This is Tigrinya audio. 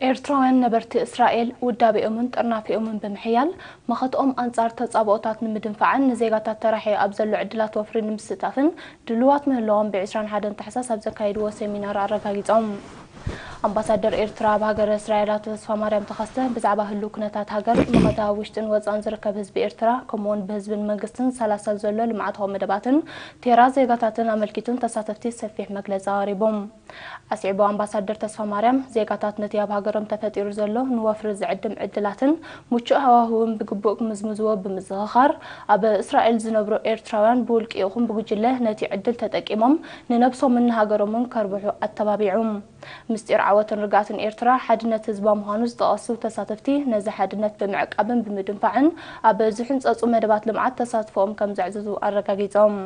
ኤርትራውያን ነበርቲ እስራኤል ውዳቤኦምን ጥርናፊኦምን ብምሕያል፣ መኸትኦም ኣንጻር ተጻብኦታት ንምድንፋዕን ንዜጋታት ተራሕዩ ኣብ ዘሎ ዕድላት ወፍሪ ንምስታፍን ድልዋት ምህላዎም ብ ዕስራን ሓደን ታሕሳስ ኣብ ዘካየድዎ ሴሚናር ኣረጋጊጾም። ኣምባሳደር ኤርትራ ኣብ ሃገረ እስራኤል ኣቶ ተስፋማርያም ተኸስተ ብዛዕባ ህሉው ኩነታት ሃገር፣ መኸተ ኣብ ውሽጥን ወጻእን ዝርከብ ህዝቢ ኤርትራ፣ ከምኡውን ብህዝብን መንግስትን ሰላሰል ዘሎ ልምዓታዊ መደባትን ቴራ ዜጋታትን ኣመልኪቱን ተሳተፍቲ ሰፊሕ መግለጺ ኣቕሪቦም። ኣስዒቡ ኣምባሳደር ተስፋማርያም፣ ዜጋታት ነቲ ኣብ ሃገሮም ተፈጢሩ ዘሎ ንወፍሪ ዝዕድም ዕድላትን ምቹእ ሃዋህውን ብግቡእ ክምዝምዝዎ ብምዝኽኻር፣ ኣብ እስራኤል ዝነብሩ ኤርትራውያን ብውልቂ ይኹን ብጉጅለ ነቲ ዕድል ተጠቂሞም ንነብሶምን ንሃገሮምን ከርብሑ ኣተባቢዑ። ምስጢር ዓወትን ርግኣትን ኤርትራ ሓድነት ህዝባ ምዃኑ ዝጠቐሱ ተሳተፍቲ፣ ነዚ ሓድነት ብምዕቃብን ብምድንፋዕን ኣብ ዝሕንጸጹ መደባት ልምዓት ተሳትፎኦም ከም ዘዕዝዙ ኣረጋጊጾም።